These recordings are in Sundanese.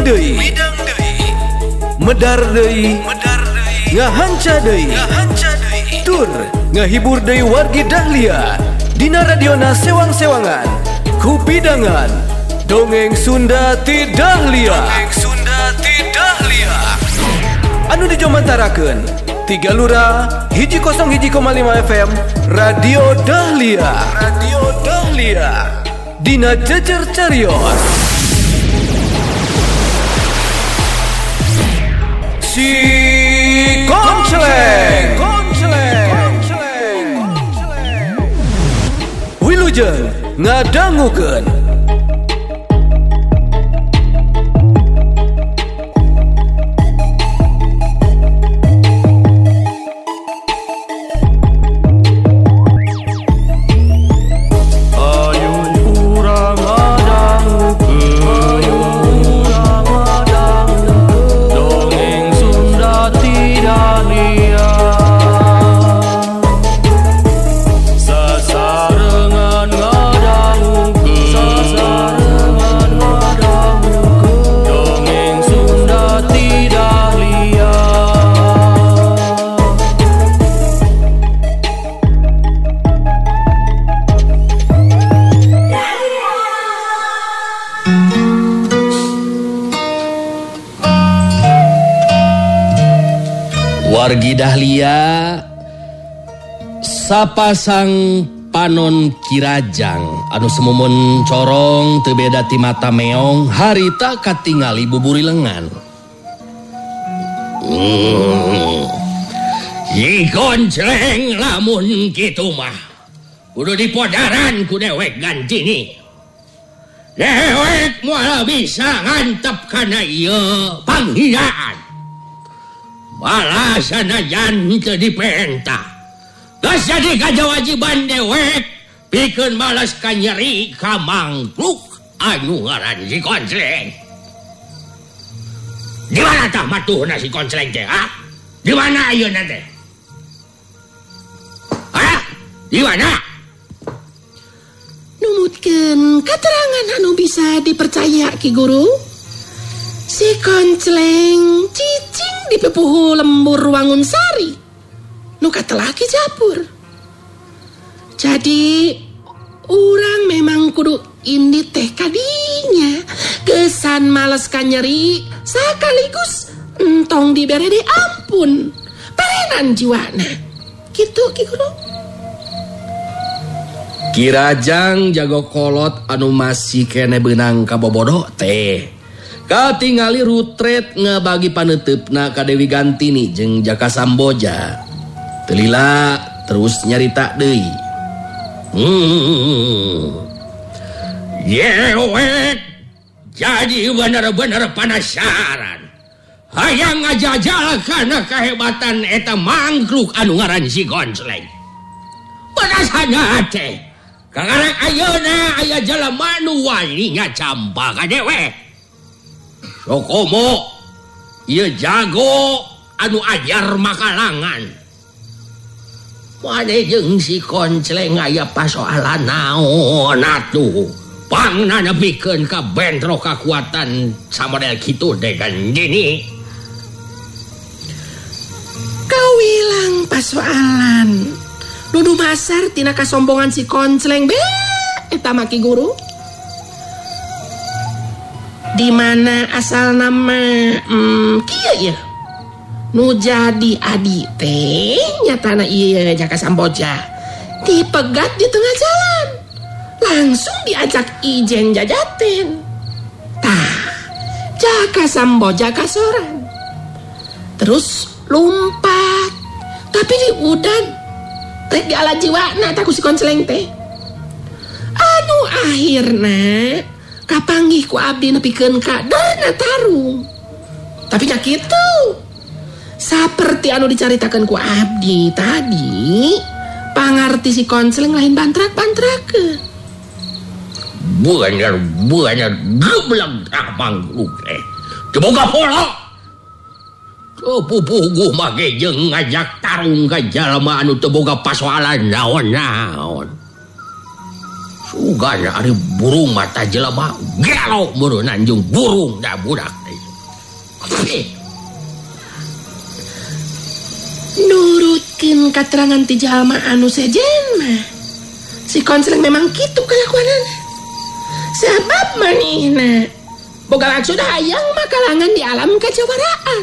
Midang deui, medar deui, ngahanca deui, tur ngahibur deui wargi Dahlia dina radiona sewang-sewangan kupidangan dongeng Sunda ti Dahlia. Dongeng Sunda ti Dahlia anu dijomantarakeun tiga lura 101,5 FM Radio Dahlia. Radio Dahlia dina jejer carios Si Koncleng. Wilujeng ngadangukeun. Wargi Dahlia sapasang panon Kirajang anu semumun corong teu beda ti mata meong harita katingali buburi lengan. Si Koncleng lamun kitu mah kudu dipodaran ku dewek Gantini. Dewek moal bisa ngantep kana ieu panghinaan. Balasana jan teu dipenta. Geus jadi kawajiban dewek pikeun malas ka nyeri ka mangkluk anu ngaran si Koncleng. Di mana tah matuhna si Koncleng teh, ha? Di mana ayeuna teh? Ha? Di mana? Numutkeun katerangan anu bisa dipercaya Ki Guru. Si Koncleng cicing di pepuhu lembur Wangun Sari nu katelah Ki Japur. Jadi urang memang kudu indi teh kadinya kesan males ka nyeri sekaligus entong dibere di ampun perenan jiwana kitu Ki Guru. Kirajang jago kolot anu masih kene beunang ka bobodo teh katingali rutret ngabagi paneuteup ka Dewi Gantini jeung Jaka Samboja. Telila terus nyarita deui. Yewek jadi bener-bener penasaran. Hayang ngajajal kana kehebatan eta mangkluk anu ngaran si Koncleng. Penasaran teh. Kakarek ayeuna aya jelema nu wani ngacampa ka dewek. Sokomo ieu jago anu ajar makalangan. Mane jeung si Koncleng aya pasoalan naon atuh. Pangna nepikeun ka bentrok kakuatan samodel kitu teh Gantini. Kawilang pasoalan. Nudu masar tina kasombongan si Koncleng be eta mah Ki Guru. Di mana asal nama kieu ieu nu jadi adi teh nyatana ieu Jaka Samboja dipegat di tengah jalan langsung diajak ijen jajaten. Tah Jaka Samboja kasoran terus lompat tapi diudag rek diala jiwana tah ku si Koncleng teh anu akhirna kapanggih ku abdi nepikeun ka dana tarung. Tapi nya kitu. Saperti anu dicaritakeun ku abdi tadi, pangarti si Koncleng lain bantrak-bantrakeun. Bener geblek tah mangkluk teh. Teu boga pola. Teu pupuguh mah ge jeung ngajak tarung ka jalma anu teu boga pasoalan naon-naon. Sugan ari burung mata jelema gelo meureun anjung burung da budak teh. Nurutkeun katerangan ti jalma anu sejen mah. Si konseling memang kitu kalakuanana. Sabab manehna boga maksud hayang makalangan di alam kajawaraan.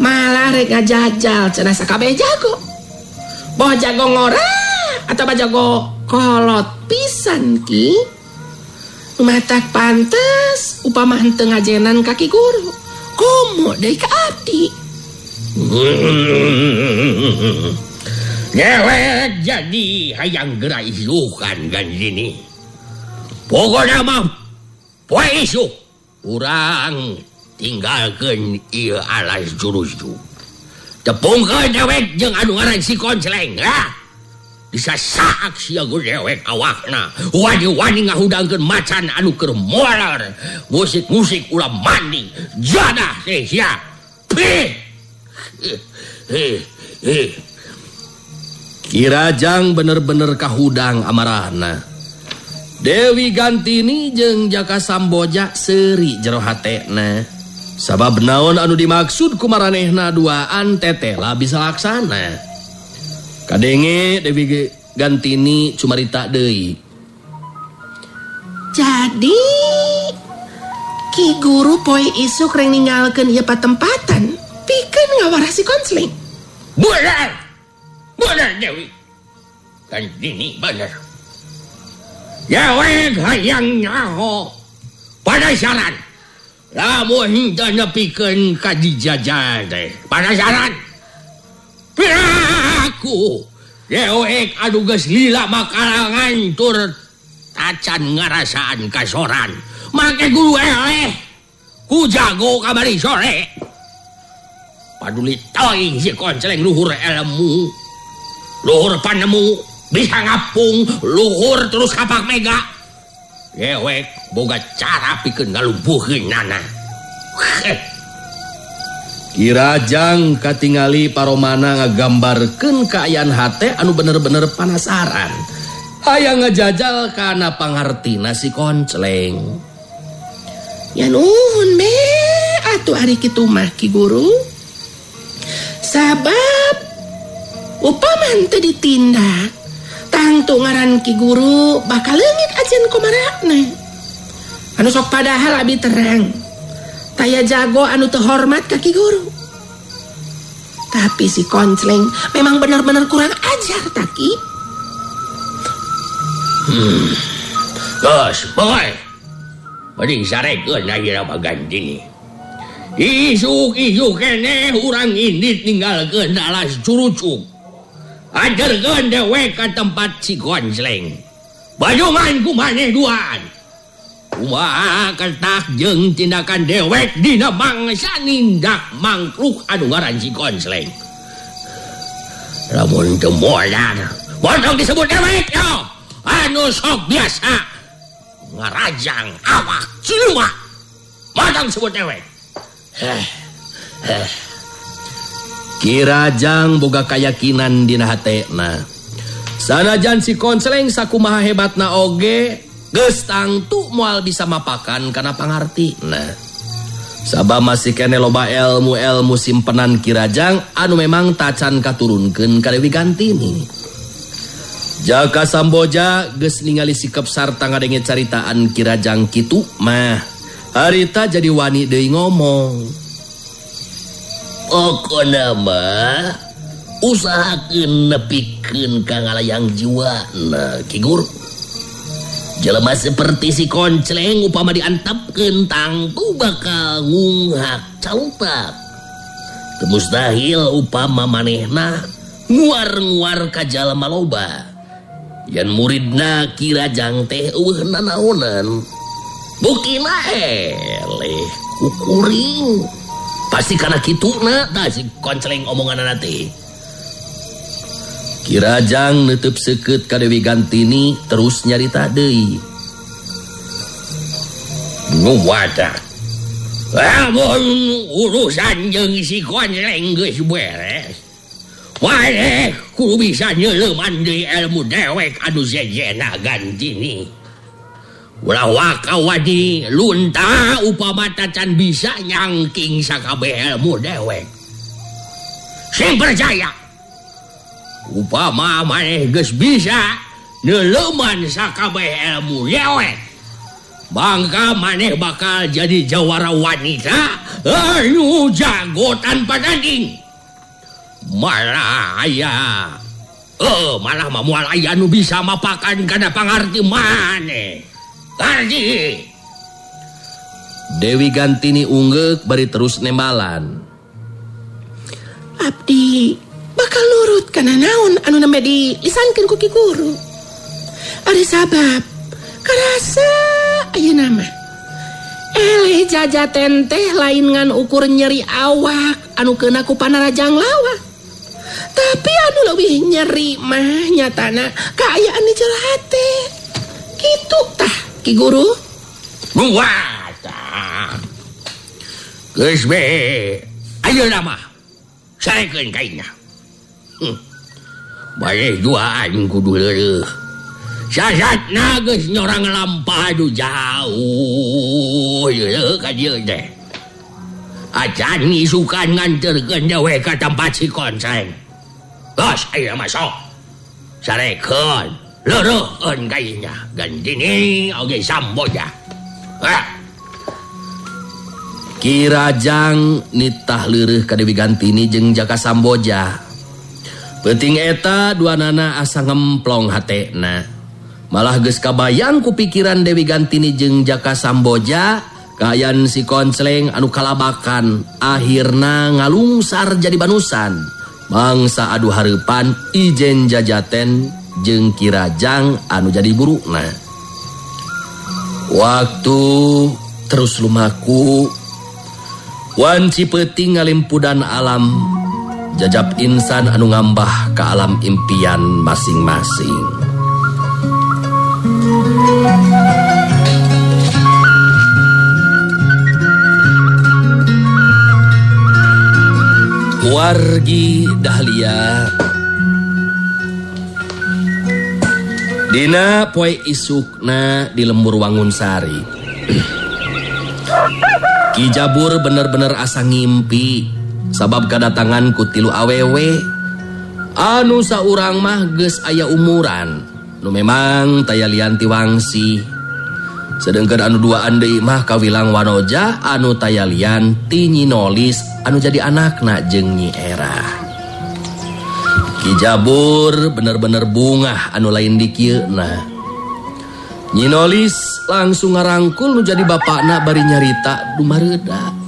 Malah rek ngajajal cenah sakabeh jago. Boh jago ngora atawa jago kolot pisan ki. Matak pantes upama henteu ngajenan ka Ki Guru. Komo deui ka abdi. Dewek jadi hayang geura isukan Gantini. Pokona mah poe isuk urang tinggalkeun ieu alas jurusu. Tepungkeun dewek jeung anu ngaran si Koncleng lah. Bisa saak sia dewek awakna. Wani-wani ngahudangkeun macan anu keur molar. Musik-musik ulah mandi. Jadah teh sia. Pih. Kirajang bener-bener kahudang amarahna. Dewi Gantini jeung Jaka Samboja seuri jero hatena. Sabab naon anu dimaksud ku maranehna duaan tetela bisa laksana. Kadenge Dewi Gantini cumarita deui. Jadi Ki Guru poe isuk reng ninggalkeun ieu patempatan pikeun ngawarah si konseling. Bener. Bener Dewi Gantini bener. Dewek hayang nyaho panasaran lamun henteu nepikeun ka dijajal teh panasaran piraku dewek anu geus lila makalangan tur tacan ngarasaan kasoran make guru eleh ku jago kamari sore paduli teuing si konceleng luhur ilmu luhur panemu bisa ngapung luhur terus kapak mega dewek boga cara pikeun ngalumpuhkeun nana. Kirajang katingali paromana ngagambarkeun kaayaan hate anu bener-bener panasaran hayang ngajajal kana pangartina si Koncleng. Ya nuhun be atuh ari kitu mah Ki Guru. Sabab upama henteu ditindak tangtu ngaran Ki Guru bakal leungit ajen kumarana. Anu sok padahal abi terang taya jago anu teu hormat ka Ki Guru. Tapi si Koncleng memang benar-benar kurang ajar taki. Geus, boy. Mending sarekeun ayeuna mah Gantini. Isuk-isuk keneh urang indit ninggalkeun alas curucuk. Ajarkeun dewek ka tempat si Koncleng. Bajungan ku maneh duaan. Kumaha ketak jeung tindakan dewek dina mangsa nindak mangkluk anu ngaran si Koncleng. Lamun teu modar, montong disebut dewek yo. Anu sok biasa ngarajang awak ciluma. Montong disebut dewek. Kirajang boga kayakinan dina hatena. Sanajan si Koncleng sakumaha hebatna oge geus tangtu moal bisa mapakan kana pangartina. Sabab masih kene loba ilmu-ilmu simpenan Kirajang anu memang tacan katurunkeun ka Dewi Gantini. Jaka Samboja geus ningali sikep sarta ngadenge caritaan Kirajang kitu mah harita jadi wani deui ngomong. Pokona mah usahakeun nepikeun ka ngalayang jiwana Ki Guru. Jelema seperti si Koncleng upama diantepkeun tangtu bakal ngunghak cautak. Teu mustahil upama manehna nguar-nguar ka jalma loba. Yan muridna Kirajang teh eueuh nanaonan. Bukina eleh kukuring. Pasti kana kituna tah si Koncleng omonganana teh. Kirajang neuteub seukeut ka Dewi Gantini terus nyarita deui. Nu wadah. Lamun urusan jeung si Koncleng geus beres. Maneh kudu bisa nyeleuman deui ilmu dewek anu zejena Gantini. Ulah waka wadi lunta upama tacan bisa nyangking sakabeh ilmu dewek. Sing percaya. Upama maneh geus bisa neuleuman sakabeh ilmu dewek. Bangka maneh bakal jadi jawara wanita anu jago tanpa tanding. Malah aya malah mah moal aya nu bisa mapakan kana pangarti maneh. Ardi. Dewi Gantini unggeuk bari terus nembalan. Abdi bakal nurut kana naon anu nembe dilisankeun ku Ki Guru. Ari sabab karasa ayeuna mah eleh jajaten teh lain ngan ukur nyeri awak anu keuna ku panarajang lawak. Tapi anu leuwih nyeri mah nyatana kaayaan di jero hate. Kitu tah Ki Guru. Wah tah. Geus be. Ayeuna mah sarekeun kaina. Bae duaan kudu leureut. Sasatna geus nyorang lampah anu jauh yeuh ka dieu teh. Acan ngisukan nganterkeun dewe ka tempat si Konceng. Geus ayeuna mah sok. Sarekeun. Leureun kainya Gantini oge Samboja. Ki Rajang nitah leureuh ka Dewi Gantini jeung Jaka Samboja. Peuting eta duanana asa ngemplong hatena. Malah geus kabayang ku pikiran Dewi Gantini jeung Jaka Samboja kaayaan si Koncleng anu kalabakan akhirna ngalungsar jadi banusan. Mangsa adu hareupan ijen jajaten jeung Ki Rajang anu jadi burukna. Waktu terus lumaku wanci peuting ngalimpudan alam jajab insan anu ngambah ka alam impian masing-masing. Wargi Dahlia dina poe isukna di lembur Wangunsari. Ki Jabur bener-bener asa ngimpi sabab kadatangan ku tilu awewe anu saurang mah geus aya umuran nu memang taya lian ti wangsi. Sedengkeun anu duaan deui mah kawilang wanoja anu taya lian ti Nyi Nolis anu jadi anakna jeung Nyi Erah. Ki Jabur bener-bener bungah anu lain dikieuna. Nyi Nolis langsung ngarangkul nu jadi bapakna bari nyarita dumareuda.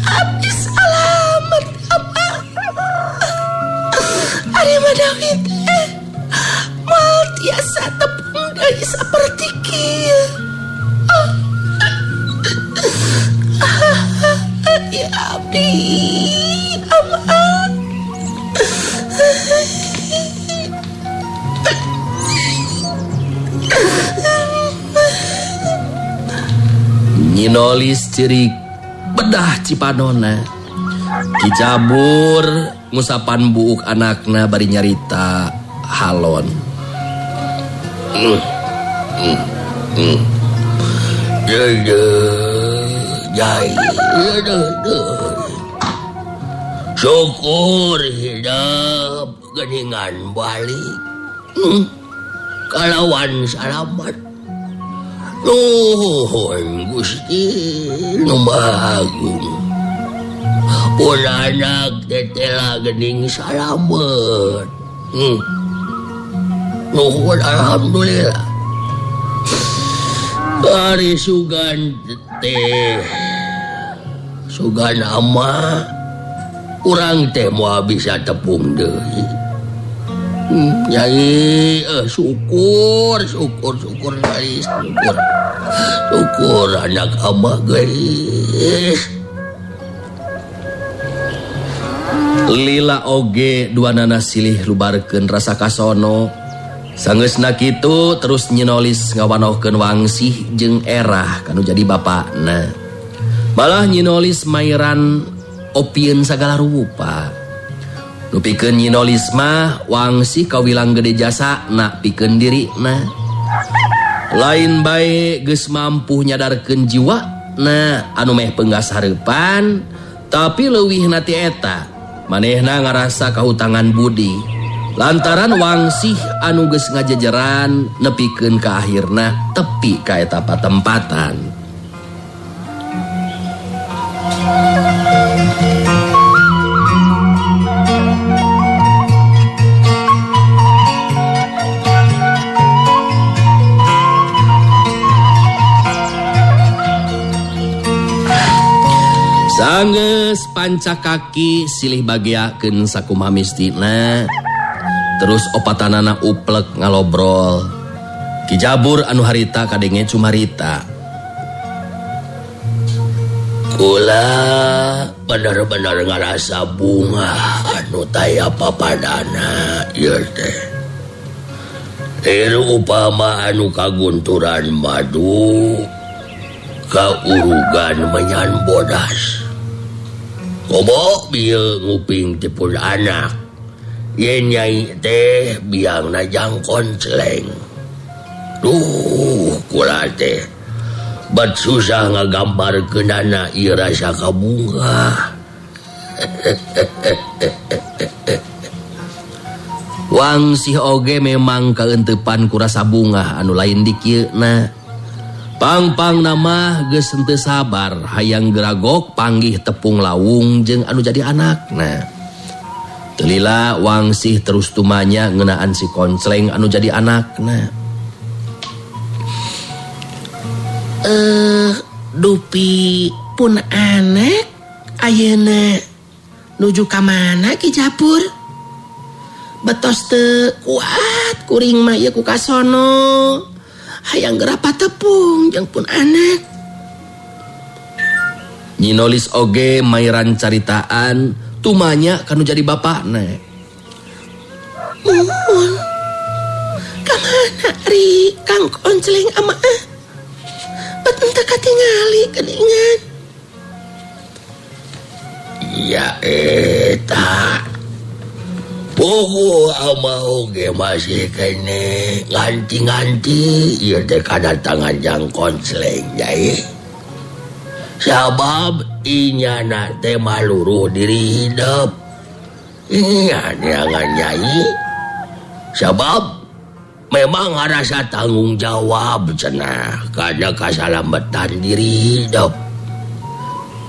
Abdi salamet ama. Ari madawi teh moal tiasa tepung deui saperti kieu. Ya abdi ama. Nyi Nolis ceurik bedah cipanona. Ki Jabur ngusapan buuk anakna bari nyarita halon. Syukur hidup geningan balik kalawan salamat. Nuhun Gusti nu Maha Agung. Pun anak tetela gening salamet. Nuhun alhamdulillah. Ari sugan teh sugan ama urang teh moal bisa tepung deui. Nyai syukur syukur syukur nyai syukur syukur anak ama geus. Lila oge duanana silih lubarkeun rasa kasono. Sangeusna kitu terus nyinolis ngawanohkeun wangsih jeung erah kanu jadi bapakna. Malah Nyi Nolis mairan opieun sagala rupa. Nu pikeun Nyi Nolis mah Wangsi kawilang gede jasa na pikeun dirina. Lain bae geus mampu nyadarkeun jiwa na anu meh penggas hareupan, tapi leuwihna ti eta manehna ngarasa kahutangan budi lantaran Wangsih anu geus ngajejeran nepikeun ka akhirna tepi ka eta patempatan. Sanggeus panca kaki silih bageakeun sakumaha mistina. Terus opatanana uplek ngalobrol. Ki Jabur anu harita kadenge cumarita. Kula bener-bener ngarasa bunga anu taya papadana ieu teh. Ieu upama anu kagunturan madu kaurugan menyan bodas. Komo bieu nguping ti pun anak. Yen nyai teh biangna jang koncleng. Duh, kula teh bat susah ngagambarkeunana ieu rasa kabunga. Wangsih oge memang kaeuntepan ku rasa bunga anu lain dikieuna. Pang-pang nama geus henteu sabar hayang geragok panggih tepung lawung jeung anu jadi anakna. Telila Wangsih terus tumanya ngeunaan si koncleng anu jadi anakna. Dupi pun anak ayeuna nuju ka mana Ki Jabur? Betos teu kuat kuring mah ieu ku kasono. Hayang gerapa tepung jeung pun anak. Nyi Nolis oge mairan caritaan tumanya kanu jadi bapakna. Muhun. Ka mana ri Kang Koncleng ama ah? Bet henteu katingali geuningan. Ya eta. Puguh ama oge masih kene nganti-nganti ieu teh kadatangan jang koncleng nyai. Sabab inyana teh maluruh diri hidup. Inya neangan nyai. Sabab memang ngarasa tanggung jawab cenah kana kasalamatan diri hidup.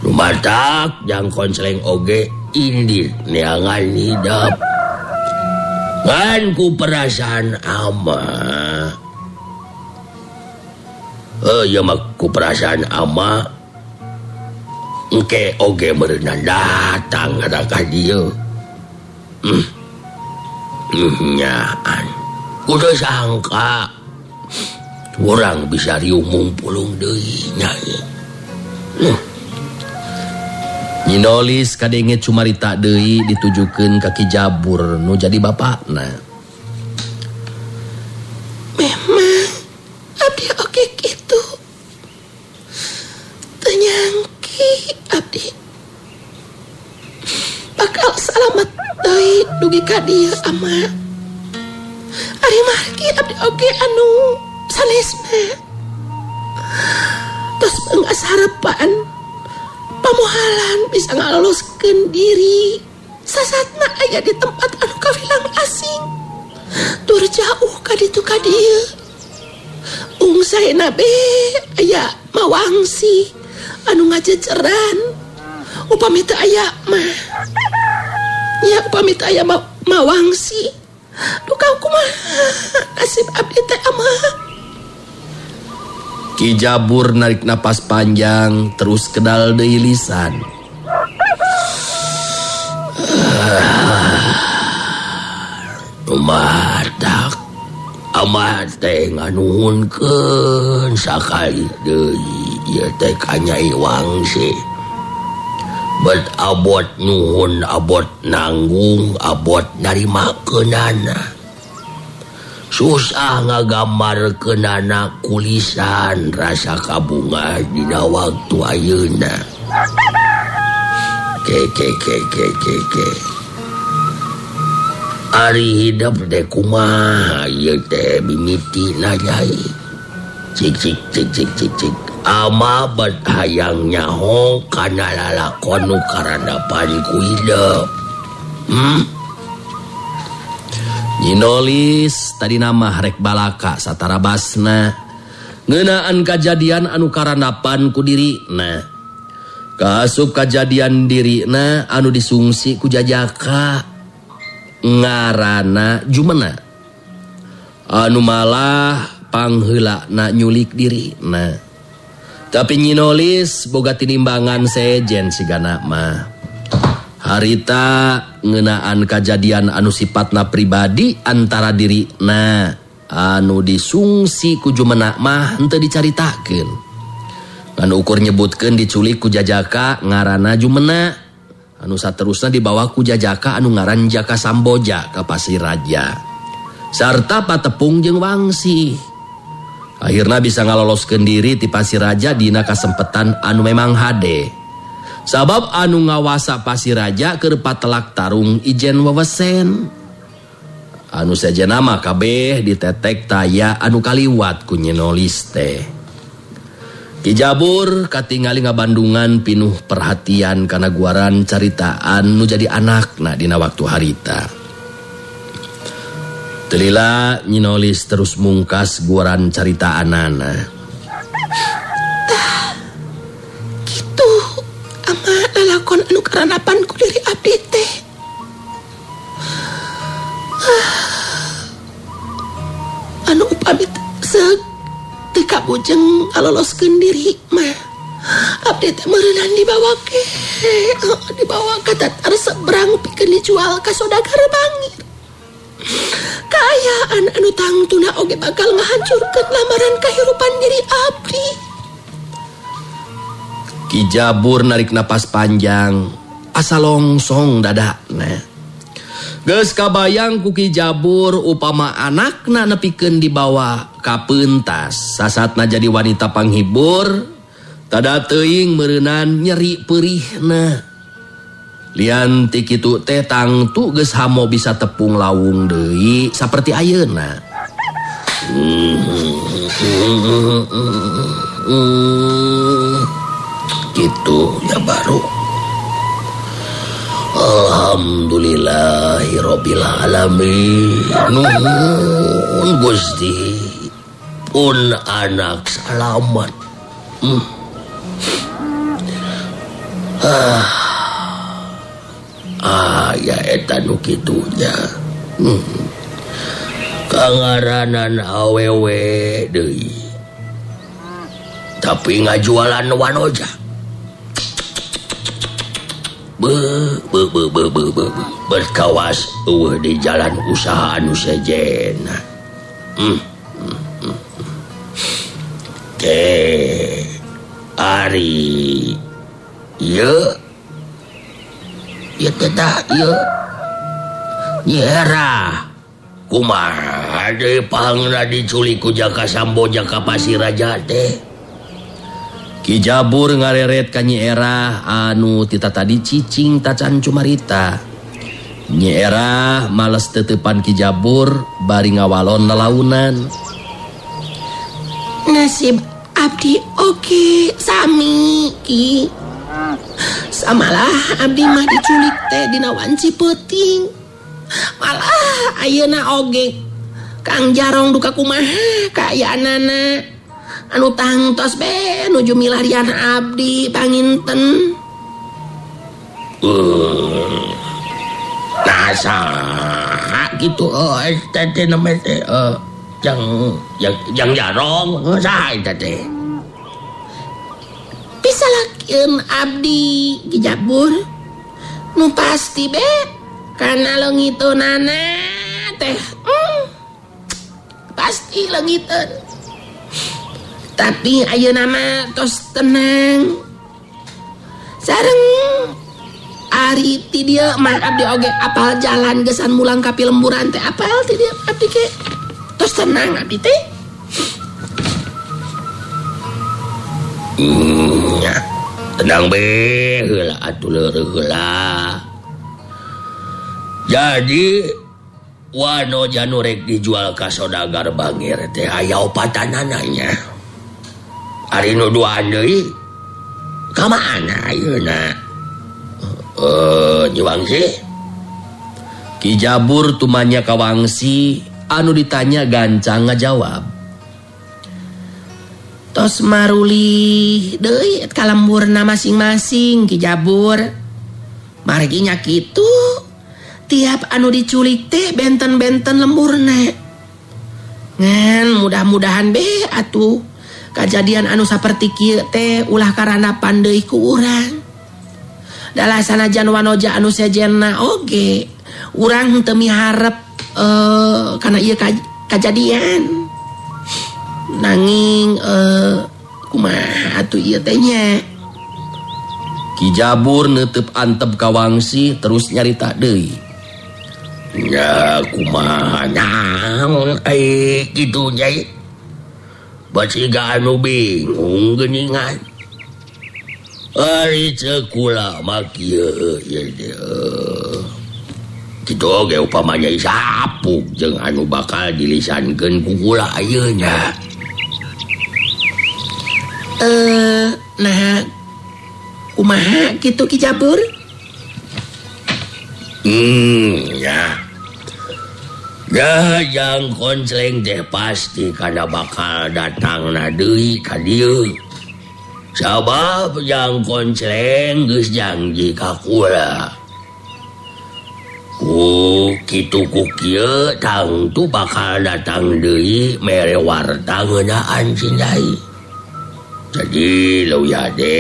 Lumatak jang koncleng oge indit neangan hidup. Kan ku perasaan ama. Ya mah ku perasaan ama. Engke oge meureunna datang ka dieu. Nyaan. Kudu sangka urang bisa riung mumpulung deui nya. Nyi Nolis kadenge cumarita deui ditujukeun ka Ki Jabur nu jadi bapakna. Memang abdi oge kitu. Teu nyangki abdi bakal salamet deui dugi ka dieu ama. Ari margi abdi oge anu sanesna. Tos beunggas harepan pamohalan bisa ngaloloskeun diri sasatna aya di tempat anu kawilang asing tur jauh ka ditu ka dieu. Ungsaena be aya mawangsi anu ngajejeran upami teu aya mah nya upami teu aya mawangsi duka kumaha nasib abdi teh amah. Ki Jabur narik napas panjang terus kedal deui lisan. Matak amat teh nganuhunkeun sakali deui ieu teh ka Nyai Wangsi. Bet abot nuhun abot nanggung abot narimakeunana. Susah ngagambarkeunana kulisan rasa kabunga dina waktu ayeuna. Ke ke ke ke ke ke. Ari hidup teh kumaha ieu teh mimitina Nyai. Cik cik cik cik cik cik. Ama bet hayang nyaho kana lalakon nu karandapan ku hidup. Nyinolis tadi nama rek balaka satara basna ngeunaan kajadian anu karandapan ku dirina. Kaasup kajadian dirina anu disungsi ku jajaka ngarana Jumena. Anu malah pangheulana nyulik dirina. Tapi Nyinolis boga tinimbangan sejen sigana mah. Harita ngeunaan kajadian anu sifatna pribadi antara dirina anu disungsi ku Jumena mah henteu dicaritakeun. Anu ukur nyebutkeun diculik ku jajaka ngaranna Jumena anu saterusna dibawa ku jajaka anu ngaran Jaka Samboja ka Pasir Raja sarta patepung jeung Wangsi. Akhirna bisa ngaloloskeun diri ti Pasir Raja dina kasempetan anu memang hade. Sabab anu ngawasa Pasir Raja keur patelak tarung ijen wewesen. Anu sejenna mah kabeh ditetek taya anu kaliwat ku Nyinolis teh. Ki Jabur katingali ngabandungan pinuh perhatian kana guaran caritaan nu jadi anakna dina waktu harita. Telila Nyinolis terus mungkas guaran caritaanana. Tah, kitu ama lalakon anu karanapan ku diri abdi teh. Anu upami seug teu kabujeng ngaloloskeun diri mah. Abdi teh meureunan dibawa ke, dibawa ka tatar seberang pikeun dijual ka saudagar bangir. Kaayaan anu tangtuna oge bakal ngahancurkeun lamaran kahirupan diri abdi. Ki Jabur narik napas panjang, asa longsong dadana. Geus kabayang ku Ki Jabur upama anakna nepikeun dibawa ka pentas, sasatna jadi wanita panghibur, tada teuing meureunan nyeri peurihna. Lian ti kitu teh tangtu geus hamo bisa tepung lawung deui saperti ayeuna. Gitu ya baru. Alhamdulillahirabbil alamin. Nuhun Gusti pun anak selamat. Ya eta nu kitunya. Kangaranan awewe deui. Tapi ngajualan wanoja. Be be be be be be berkawas eueuh di jalan usaha anu sejenna. Ke ari ieu ieu teh tah ieu nyerah kumaha deui pangna diculik ku Jaka Samboja ka Pasir Raja teh. Ki Jabur ngareret ka Nyi Erah anu tita tadi cicing tacan cumarita. Nyi Erah males tetepan Ki Jabur bari ngawalon lalaunan. Nasib abdi oge sami Ki. Samalah abdi mah diculik teh dina wanci peuting. Malah ayeuna oge Kang Jarong duka kumaha kaayaanana. Anu tangtos be nuju milarian abdi panginten. Nah saha kitu eta teh nama teh jang Jarong saha eta teh. Pisalakieun abdi Ki Jabur. Nu pasti be kana leungiteunana teh. Pasti leungiteun. Tapi ayeuna mah tos tenang. Sareng ari ti dieu mah abdi oge apal jalan gesan mulang ka pilemburan teh apal ti dieu abdi ge. Tos tenang abdi teh. Nya. Tenang be heula atuh leureun heula. Jadi Wanoja nu rek dijual ka saudagar bangir teh aya opatanana nya. Ari nu duaan deui ka mana ayeuna? Nyi Wangsi. Ki Jabur tumanya ka Wangsi anu ditanya gancang ngajawab. Tos maruli deui ka lemburna masing-masing Ki Jabur. Margi nya kitu. Tiap anu diculik teh benten-benten lemburna. Ngan mudah-mudahan be atuh kajadian anu saperti kieu teh ulah karandapan deui ku urang. Dalah sanajan Wanoja anu sejenna oge urang teu miharep kana ieu kajadian. Nanging kumaha atuh ieu teh nya. Ki Jabur neuteup antep ka Wangsi terus nyarita deui. Ya kumaha naon kitu nyai. Basiga anu bingung geuningan. Ari ceuk kula mah kieu ieu teh. Kitu oge upamanya sapuk jeung anu bakal dilisankeun ku kula ayeuna. Nah kumaha kitu Ki Jabur? Ya. Ya, yang konseleng teh pasti kana bakal datang deui ka dieu. Sabab yang konseleng geus janji ka kula. Ku kitu ku kieu tangtu bakal datang deui mere warta ngeunaan si Nyai. Jadi leuwih hade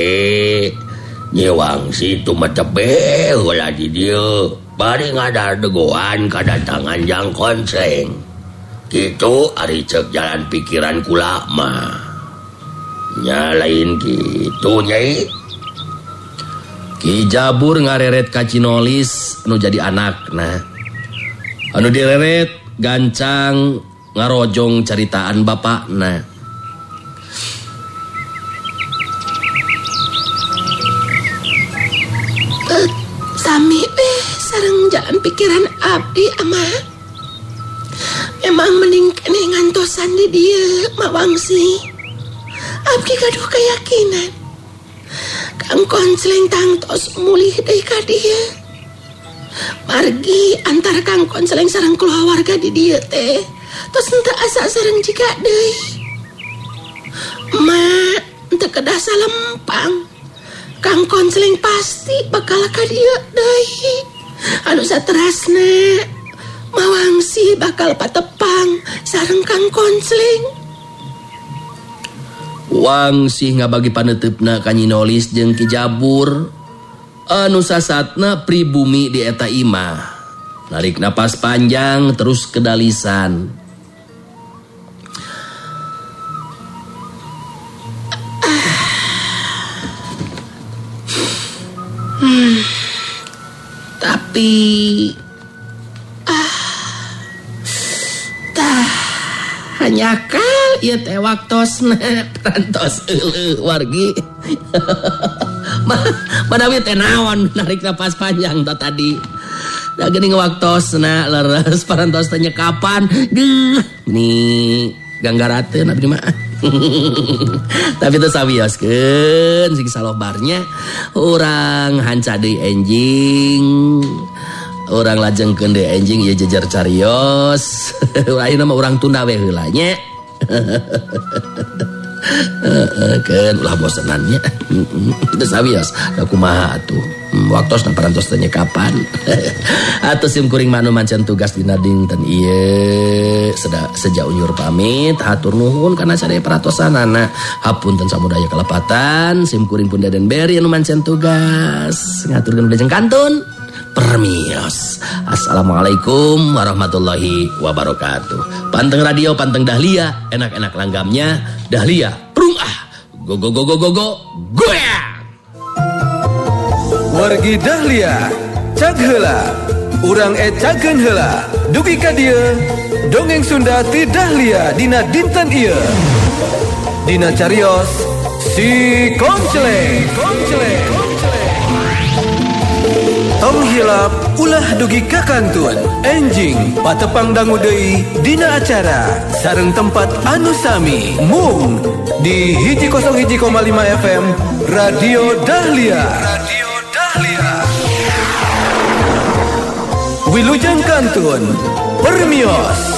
Nyi Wangsi tumetep be heula di dieu. Bari ngadadegoan kadatangan Jang Konseleng. Kitu ari ceuk jalan pikiran kula mah. Nya lain kitu Nyai. Ki Jabur ngareret ka Cinolis anu jadi anakna. Anu direret gancang ngarojong caritaan bapakna. Sami sareng jalan pikiran abdi ama. Memang mending kene ngantosan di dieu Ma Wangsi. Abdi gaduh keyakinan Kang Konseleng tangtos mulih deui ka dieu. Margi antara Kang Konseleng sareng keluarga di dieu teh tos henteu asa sareng jiga deui. Ma henteu kedah salempang. Kang Konseleng pasti bakal ka dieu deui. Anu saterasna Ma Wangsi bakal patepang sareng Kang Konseleng. Wangsi ngabagi paneuteup ka Nyi Nolis jeung Ki Jabur anu sasatna pribumi di eta imah. Narik napas panjang terus kedalisan. Tapi tah hanya kal ieu teh waktosna parantos euleuh wargi. Manawi teh naon narik napas panjang tah tadi. Da geuning waktosna leres parantos teh nyekapan. Geuh ni ganggarateun abdi mah. Tapi teu sawioskeun sing salobarnya urang hanca deui enjing. Urang lajengkeun deui enjing ieu jejer carios. Ayeuna mah urang tunda we heula nya. Keun ulah bosenan nya. Teu sawios da kumaha atuh. Waktosna parantos teh kapan. Atuh sim kuring manu mancen tugas dina dinten ieu seja unjur pamit hatur nuhun kana sadaya peratosanana. Hapunten samudaya kalepatan sim kuring pun Deden Beri anu mancen tugas ngaturkeun wilujeng kantun. Permios. Assalamualaikum warahmatullahi wabarakatuh. Panteng radio, panteng Dahlia, enak-enak langgamnya Dahlia. Prung ah. Go go go go go go. Goyang. Wargi Dahlia, cag heula. Urang ecakeun heula. Dugi ka dieu, dongeng Sunda ti Dahlia dina dinten ieu. Dina carios Si Konceleng. Tong hilap ulah dugi ka kantun. Enjing patepang dangu deui dina acara sareng tempat anu sami mung di 101,5 FM Radio Dahlia. Radio Dahlia. Wilujeng kantun permios.